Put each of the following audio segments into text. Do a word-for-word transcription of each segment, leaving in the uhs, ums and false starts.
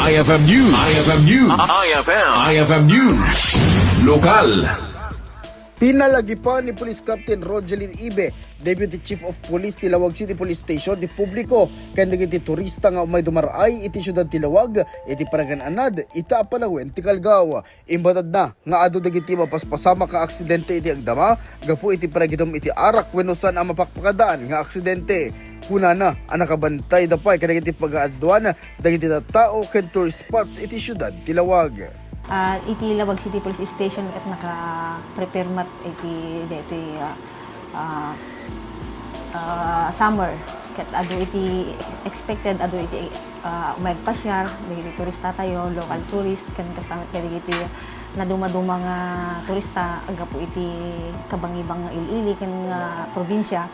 I F M News. I F M News. I F M. I F M News. Lokal. Pinalagipan ni Police Captain Rogelin Ibe, Deputy Chief of Police ti Laoag City Police Station ti publiko ken dagiti turista nga umay dumar-ay iti siudad ti Laoag iti panagan-anad ita a panawen ti Calgao. Imbatadna nga adu dagiti mapaspasamak nga aksidente iti agdama gapu iti panagitum iti arak wenno saan a mapakpakadaan nga aksidente. Kunana a nakabantayda pay kadagiti pagaaduan dagiti tattao ken tourist spots iti siudad ti Laoag. Ah, iti Laoag City Police Station ket naka-prepare met iti daytoy, ah, ah, ah, summer. Ket adu iti expected, adu iti, ah, umay agpasiar, dagiti turista tayo, local tourist, ken kasta met kadagiti naduma-duma nga turista aggapu iti kabangibang nga il-ili ken nga probinsya.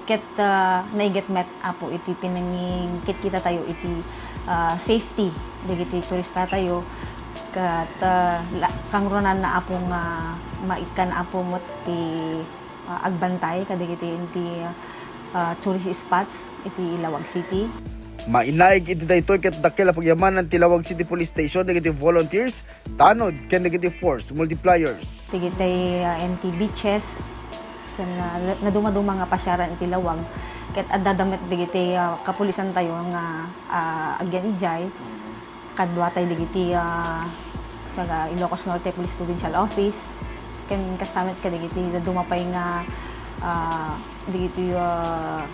Ket, ah, naiget met, Apo, iti pinangingkitkita tayo iti, ah, safety dagiti turista tayo. Ket, ah, la-, kangrunaanna, Apo, nga maikkan, Apo, met ti, ah, agbantay kadagiti iti, ah, tourist spots iti Laoag City. Mainaig iti daytoy ket dakkel a pagyamanan ti Laoag City Police Station dagiti volunteers, tanod ken dagiti force multipliers. Dagiti, ah, N T beaches, ken, ah, la-, naduma-duma nga pasiaran iti Laoag. Ket addada met dagiti, ah, kapulisan tayo nga, ah, agyan idiay. Kaduatay dagiti, ah, taga Ilocos Norte Police Provincial Office. Ken kasta met kadagiti daduma pay nga, ah, dagiti, ah,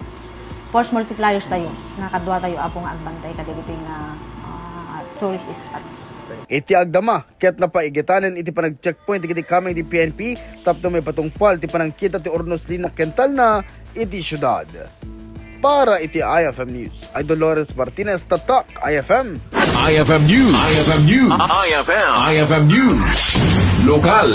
force multipliers tayo. Nga kaduatayo, Apo, nga agbantay kadagiti nga, ah, tourist spots. Iti agdama, ket napaigitanen iti panag-checkpoint dagiti kameng ti P N P tapno maipatungpal ti panangkita ti urnos lina ken talna iti siudad. Para iti I F M News, Idol Lawrence Martinez, Tatak I F M. I F M News. I F M News. I F M. I F M News. Lokal.